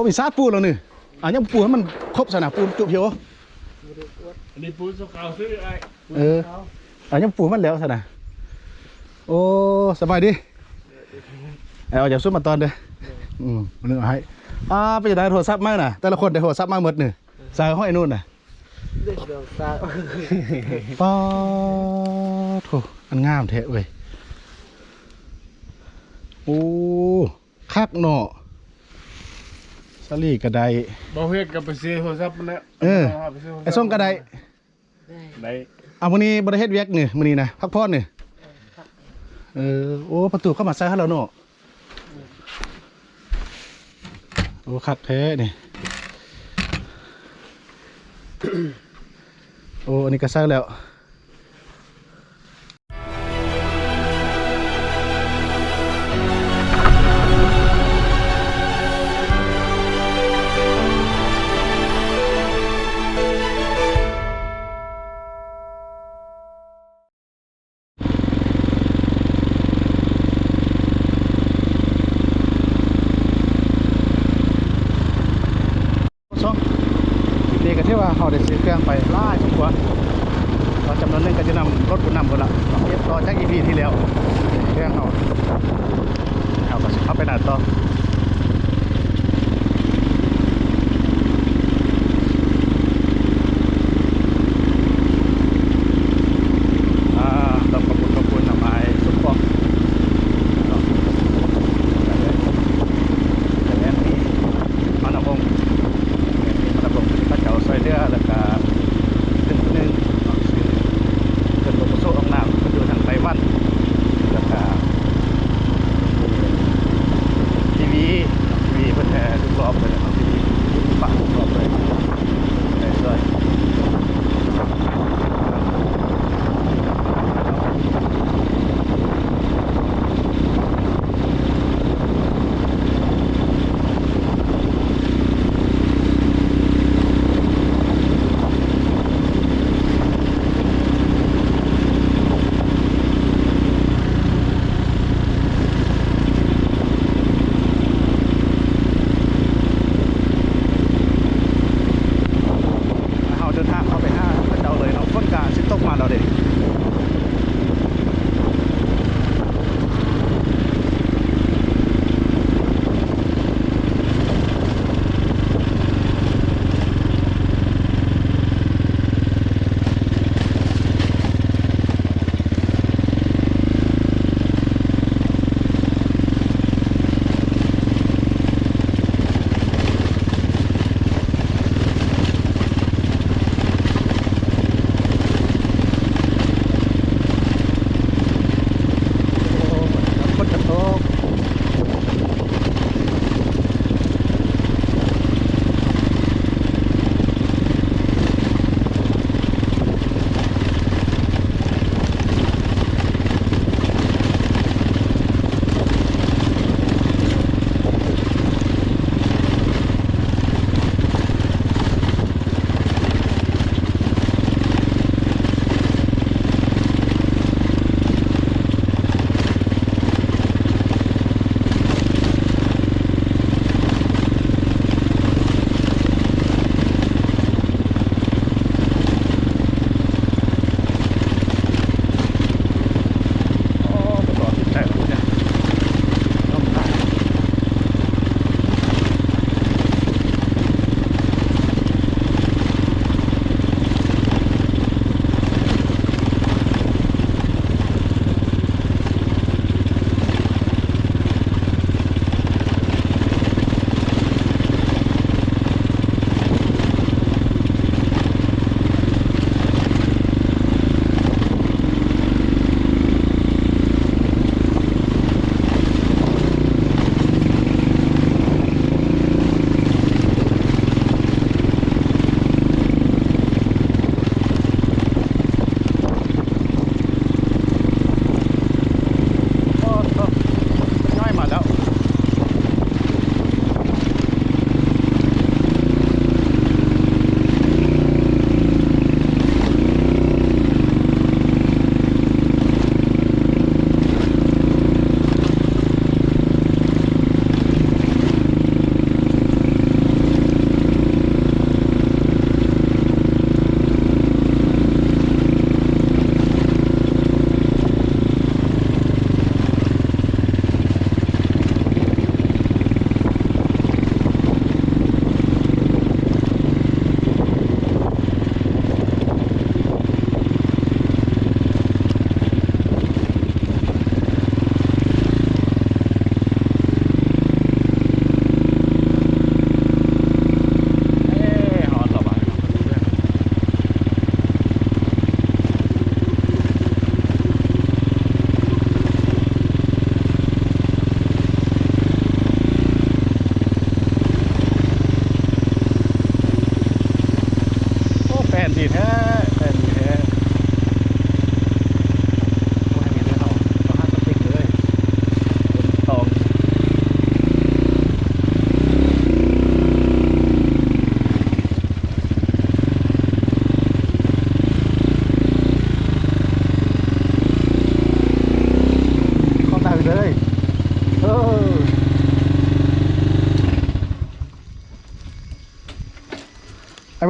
ໄປຊາດປູແລ້ວນີ້. ອ່າ ຍັງປູໃຫ້ມັນຄົບຊັ້ນນະ ປູຈຸພຽວ. ອັນນີ້ປູຊົ່ວຄາວຊື່ອ້າຍ. ເອີ ອ່າ ຍັງປູໃຫ້ມັນແລ້ວຊັ້ນນະ. ໂອ້ ສະບາຍດີ. ເອົາ ຢາກຊຸມມາຕອນເດີ. ອືມ ເອົາໃຫ້. ອ່າ ເປັນຈັ່ງໃດ ໂທລະສັບໃໝ່ນະ? ແຕ່ລະຄົນໄດ້ໂທລະສັບໃໝ່ໝົດນີ້. ໃສ່ຫ້ອຍນູນນະ. ເດັກດອກສາວ ປາໂທ້ ອັນງາມແທ້ເວີຍ. ໂອ້ ຄັກເນາະ. ສາລີກໍໄດ້ ບໍ່ເຮັດກໍໄປຊື້ໂທລະສັບນັ້ນແຫຼະ. ເອີ ໄປຊື້ໂທລະສັບ ໄອ້ສົ່ງກໍໄດ້. ໄດ້ ໄດ້. ເອົາ ມື້ນີ້ບໍ່ໄດ້ເຮັດວຽກນີ້ ມື້ນີ້ນະ ພັກຜ່ອນນີ້. ເອີ ໂອ້ ປະຕູເຂົ້າມາໃສ່ຫັ້ນແລ້ວເນາະ. ໂອ້ ຄັກແທ້ນີ້. ໂອ້ ອັນນີ້ກໍໃສ່ແລ້ວ. ສອງ ນີ້ກໍຖືວ່າເຮົາໄດ້ຊື້ເຄື່ອງໄປຫຼາຍສົມຄວນ.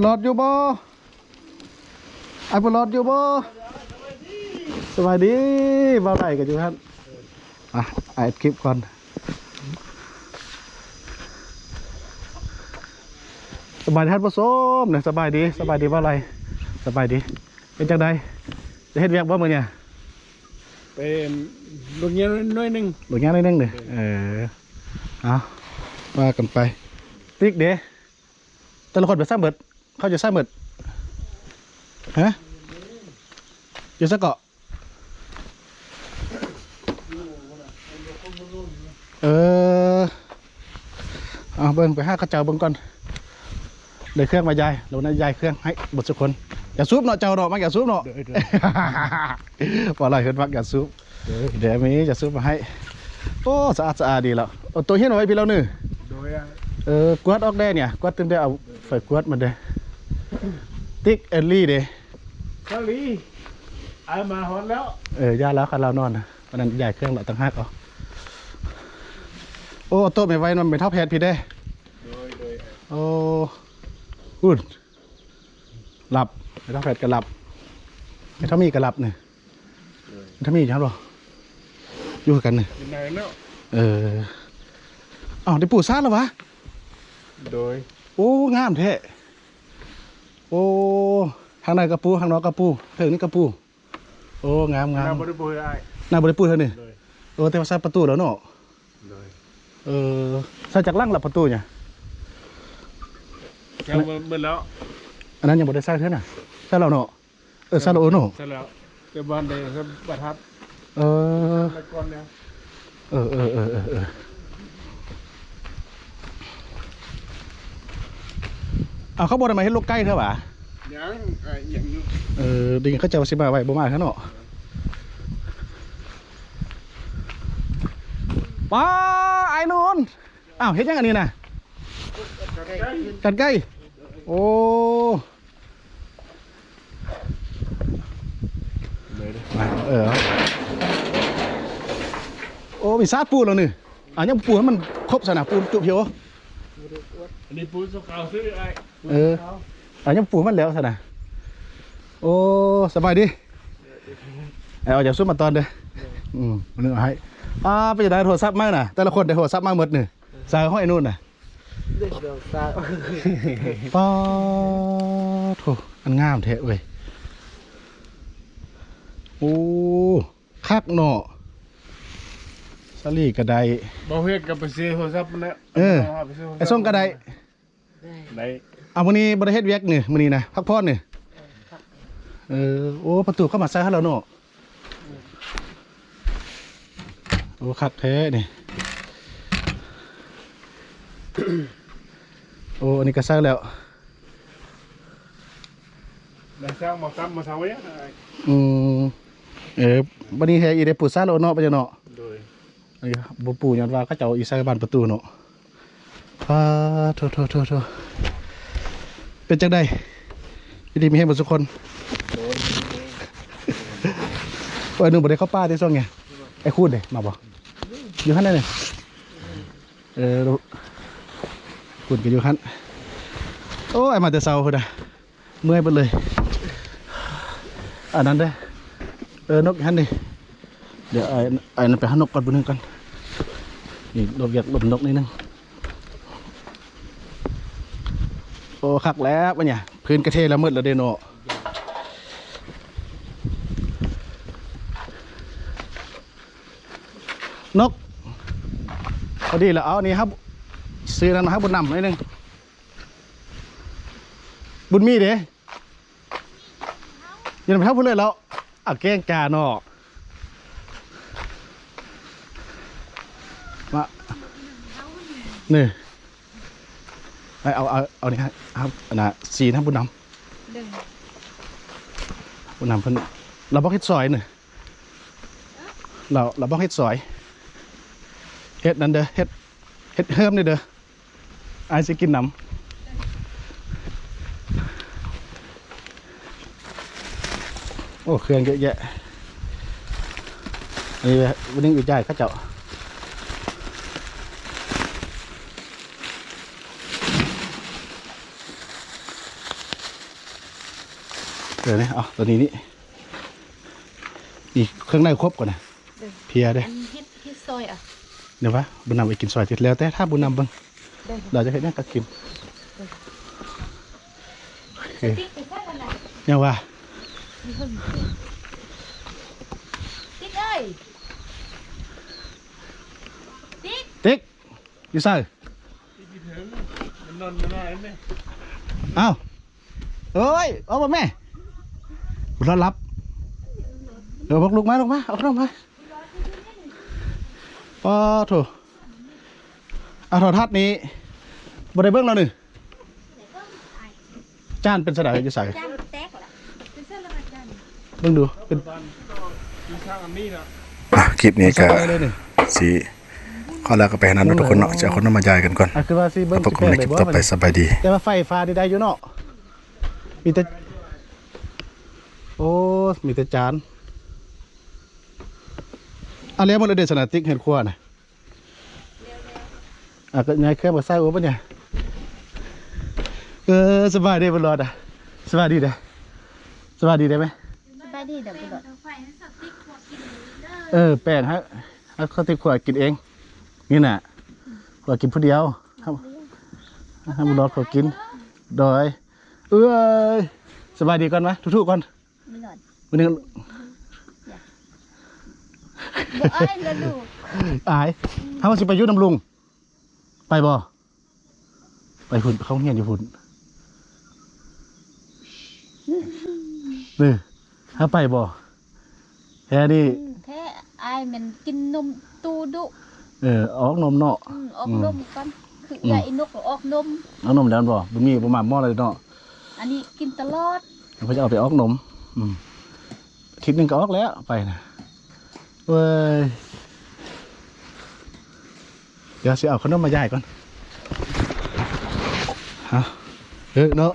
ລອດຢູ່ບໍ່? ອ້າຍບໍ່ລອດຢູ່ບໍ່? ສະບາຍດີ. ບ່າວໄຫຼກໍຢູ່ຫັ້ນ. ອ່ະ ອັດຄລິບກ່ອນ. ສະບາຍດີທ່ານຜູ້ຊົມນະ. ສະບາຍດີ, ສະບາຍດີບ່າວໄຫຼ. ສະບາຍດີ. ເປັນຈັ່ງໃດ? ໄດ້ເຮັດວຽກບໍ່ມື້ນີ້? ໄປເບິ່ງຫຍ້າໜ້ອຍໜຶ່ງ. ເບິ່ງຫຍ້າໜ້ອຍໜຶ່ງເດ້. ເອີ ເອົາ ວ່າກັນໄປ. ຕິກເດ້? ແຕ່ລະຄົນໄປໃສໝົດ? ເຂົາຢູ່ໃສໝົດ? ຮະ? ຢູ່ໃສເກາະ? ເອີ ເອົາເບິ່ງ ໄປຫາເຂົາເຈົ້າເບິ່ງກ່ອນ. ໄດ້ເຄື່ອງມາຢາຍ ແລ້ວນະ ຢາຍເຄື່ອງໃຫ້ເບິດທຸກຄົນ. ຢາສູບເນາະ ເຈົ້າເນາະ ມັກຢາສູບເນາະ. ໂດຍ ໂດຍ. ບໍ່ຫຼາຍເພິ່ນມັກຢາສູບ. ໂດຍ. ເດ ມີຢາສູບມາໃຫ້. ໂອ້ ສະອາດສະອາດດີແລ້ວ. ເອົາໂຕຮຽນເອົາໄວ້ພີ້ແລ້ວນີ້. ໂດຍ. ເອີ ກວາດອອກແດ່ນີ້ ກວາດຕື່ມແດ່ ເອົາໄຟກວາດມາແດ່. ຕິກແອນລີເດ້. ສາລີ ອ້າຍມາຮອດແລ້ວ. ເອີ ຢ່າແລ້ວ ຄັນລາວນອນນະ. ອັນນັ້ນຢາຍເຄື່ອງລະຕ່າງຫາກເອົາ. ໂອ້ ໂຕະແມ່ໄວ້ນຳແມ່ເຖົ້າແພດພີ້ເດ້. ໂດຍ ໂດຍ. ໂອ້ ພຸ້ນ ຫຼັບ ແມ່ເຖົ້າແພດກໍຫຼັບ ແມ່ເຖົ້າມີກໍຫຼັບນີ້. ໂດຍ. ແມ່ເຖົ້າມີຢູ່ຫັ້ນບໍ່? ຢູ່ຄືກັນນີ້. ຢູ່ໃນນັ້ນແລ້ວ. ເອີ ເອົ້າ ໄດ້ປູຊາດແລ້ວຫວາ? ໂດຍ. ໂອ້ ງາມແທ້. ໂອ້ ທາງໃນກໍປູ ທາງນອກກໍປູ ເທິງນີ້ກໍປູ. ໂອ້ ງາມໆ. ໜ້າບໍ່ໄດ້ປູເທື່ອອ້າຍ. ໜ້າບໍ່ໄດ້ປູເທື່ອນີ້. ໂດຍ. ໂອ້ ແຕ່ວ່າໃສ່ປະຕູແລ້ວເນາະ. ໂດຍ. ເອີ ໃສ່ຈັກຫຼັງລະປະຕູນີ້? ໃສ່ໝົດແລ້ວ. ອັນນັ້ນຍັງບໍ່ໄດ້ໃສ່ເທື່ອນະ. ໃສ່ແລ້ວເນາະ. ເອີ ໃສ່ແລ້ວເນາະ. ໃສ່ແລ້ວ ແຕ່ບໍ່ທັນໄດ້ໃສ່ບານທັດ. ເອີ ແລ້ວກ່ອນແລ້ວ. ເອີ ເອີ ເອີ ເອີ ເອີ ເອົາ ເຂົາບໍ່ໄດ້ມາເຮັດລົກໄກ່ເທື່ອຫວາ? ຍັງ ອ່າ ຍັງຢູ່. ເອີ ໄດ້ຍິນເຂົາເຈົ້າວ່າຊິມາໄວ ບໍ່ມາເທື່ອເນາະ. ປ້າ ອ້າຍໜູນ ອ້າວ ເຮັດຫຍັງອັນນີ້ນະ? ກັນໄກ່. ໂອ້ ມາ ເອີ ໂອ້ ມີຊາດປູແລ້ວນີ້. ອ່າ ຍັງປູໃຫ້ມັນຄົບຊັ້ນນະ ປູຈຸພຽວ. ອັນນີ້ປູຊົ່ວຄາວຊື່ອ້າຍ. ເອີ ອ່າ ຍັງປູໃຫ້ມັນແລ້ວຊັ້ນນະ. ໂອ້ ສະບາຍດີ. ເອົາຢາສູບມາຕອນເດີ້. ອືມ ເອົາໃຫ້. ອ່າ ເປັນຈັ່ງໃດ ໂທລະສັບໃໝ່ນະ? ແຕ່ລະຄົນໄດ້ໂທລະສັບມາໝົດນີ້. ເອີ ສາຍຫ້ອຍນູນນະ. ເດັກດອກສາວ ປາໂທ ອັນງາມແທ້ເວີຍ. ໂອ້ ຄັກເນາະ. ສາລີກໍໄດ້ ບໍ່ເຮັດກໍໄປຊື້ໂທລະສັບນັ້ນແຫຼະ. ເອີ ໄປຊື້ໂທລະສັບ ໄອ້ສົ່ງກໍໄດ້. ໄດ້ ໄດ້. ເອົາ ມື້ນີ້ບໍ່ໄດ້ເຮັດວຽກນີ້ ມື້ນີ້ນະ ພັກຜ່ອນນີ້. ເອີ ໂອ້ ປະຕູເຂົ້າມາໃສ່ຫັ້ນແລ້ວເນາະ. ໂອ້ ຄັກແທ້ນີ້. ໂອ້ ອັນນີ້ກໍໃສ່ແລ້ວ. ໄດ້ສ້າງໝໍ້ຕຳມາເຊົານີ້. ອືມ ເອີ ບັດນີ້ແຮອີເດປູຊາໂລເນາະ ປະເຈົ້າເນາະ. ໂດຍ. ອັນນີ້ບໍ່ປູຍ້ອນວ່າເຂົາເຈົ້າຢູ່ໃສ່ບານປະຕູເນາະ. ປາໂທ ໂທ ໂທ ໂທ ເປັນຈັ່ງໃດ? ຢູ່ດີມີແຮງເບິດທຸກຄົນ. ໂດຍ. ໂອ້ຍ ໜູບໍ່ໄດ້ເຂົ້າປ່າຕິຊ່ວງນີ້. ໄອ້ຄູນເດ ມາບໍ່? ຢູ່ຫັ້ນແຫຼະນີ້. ເອີ ຄູນກໍຢູ່ຫັ້ນ. ໂອ້ຍ ມາແຕ່ເຊົ້າພຸ້ນນະ. ເມື່ອຍເບິດເລີຍ. ອັນນັ້ນເດ້ ເອີ ນົກຫັ້ນນີ້. ດຽວອ້າຍ ອ້າຍນັ້ນໄປຫານົກກ່ອນ ຜູ້ໜຶ່ງກ່ອນ. ນີ້ ລົບວຽກລົບນົກນິດໜຶ່ງ. ໂອ້ ຄັກແລ້ວບັດນີ້ ພື້ນກະເທລະໝົດແລ້ວເດ້ເນາະ. ນົກ ພໍດີແລ້ວ. ເອົາ ອັນນີ້ເຮົາຊື້ນັ້ນມາໃຫ້ບຸນນຳໜ້ອຍໜຶ່ງ. ບຸນມີເດ້? ຢູ່ນຳເຮົາພຸ້ນເລີຍເນາະ. ອາ ແກ້ງຈາເນາະ. ມາ ນີ້ ເອົາ ເອົາ ເອົານີ້ໃຫ້ ເອົາ ອັນນ່າ ສີນຳບຸນນຳ. ໂດຍ. ບຸນນຳເພິ່ນ ລາວບອກເຮັດຊອຍນີ້. ລາວ ລາວບອກເຮັດຊອຍ. ເຮັດນັ້ນເດີ ເຮັດ ເຮັດເຮີມນີ້ເດີ. ອ້າຍຊິກິນນຳ. ໂອ້ ເຄື່ອງເຍາະແຍະ. ນີ້ ວັນນີ້ອີກຈ່າຍເຂົາເຈົ້າ. ໂ ເອີ ນີ້ ເອົາໂຕນີ້ນີ້ ນີ້ເຄື່ອງໃນຄົບກ່ອນນະ ເອີ ເພຍເດ້. ອັນເຮັດ ເຮັດຊອຍອະ ດຽວວ່າບຸນນຳໄປກິນຊອຍຕິ ແລ້ວແຕ່ ຖ້າບຸນນຳເບິ່ງ ດຽວຈະເຮັດຫຍັງກໍກິນ. ເອີ ຍັງວ່າ ຕິກເອີຍ ຕິກ ຕິກ ຢູ່ໃສ? ອ້າວ ເອີຍ ອອກມາແມ່ ບຸນລອດຫຼັບ. ເອີ ບອກລຸກມາ ລຸກມາ ອອກມາ ປາໂທ ອາ ໂທລະທັດນີ້ບໍ່ໄດ້ເບິ່ງແລ້ວນີ້. ຈານເປັນຈັ່ງໃດ ຢູ່ໃສ? ຈານແຕກລະ ເບິ່ງດູ ເປັນ ອ່ະ ຄລິບນີ້ກໍຊິຂໍລາກັນໄປເທົ່ານັ້ນເນາະ ທຸກຄົນເນາະ. ຈະເອົາຂະໜົມມາຢາຍກັນກ່ອນ ອ່ະ ຄືວ່າຊິເບິ່ງ ແລ້ວພົບກັນໃນຄລິບຕໍ່ໄປ. ສະບາຍດີ. ແຕ່ວ່າໄຟຟ້ານີ້ໄດ້ຢູ່ເນາະ ມີແຕ່ ໂອ້ ມີແຕ່ຈານ. ອາ ແລ້ວໝົດແລ້ວເດ້ ສະນາຕິກເຮືອນຄົວນະ. ອ່ະ ກໍຍ້າຍເຄື່ອງມາໃສ່ ໂອ້ ບັດນີ້ ເອີ ສະບາຍດີບຸນລອດ ອະ ສະບາຍດີເດ້ ສະບາຍດີໄດ້ໄໝ? ສະບາຍດີເດີບຸນລອດ. ເອີ ແປງໃຫ້ ໃຫ້ສາວຕິກຄົວກິນເອງ ນີ້ນະ ຄົວກິນຜູ້ດຽວ ໃຫ້ ໃຫ້ບຸນລອດຄົວກິນ. ໂດຍ ເອີຍ ສະບາຍດີກ່ອນ ມາ ທຸໆກ່ອນ. ບໍ່ອາຍລະລູກ ອາຍ. ເຮົາຊິໄປຢູ່ນຳລຸງ ໄປບໍ່? ໄປພຸ້ນ ເຂົ້າໂຮງຮຽນຢູ່ພຸ້ນ. ເອີ ເຮົາໄປບໍ່? ແທ້ນີ້ ອືມ ແທ້ ອາຍແມ່ນກິນນົມຕູ້ດຸ. ເອີ ອອກນົມເນາະ. ອືມ ອອກນົມກ່ອນ ອືມ ຄືເອື້ອຍອີນົກອອກນົມ ອອກນົມແລ້ວແມ່ນບໍ່? ບຸນມີບໍ່ມາໝໍ້ເລີຍເນາະ ອັນນີ້ກິນຕະຫຼອດ. ເພິ່ນຈະເອົາໄປອອກນົມ ອືມ ອາທິດໜຶ່ງກໍອອກແລ້ວໄປນະ. ເວີຍ ດຽວຊິເອົາຂະໜົມມາຢາຍກ່ອນ. ເອົາ ເອີເນາະ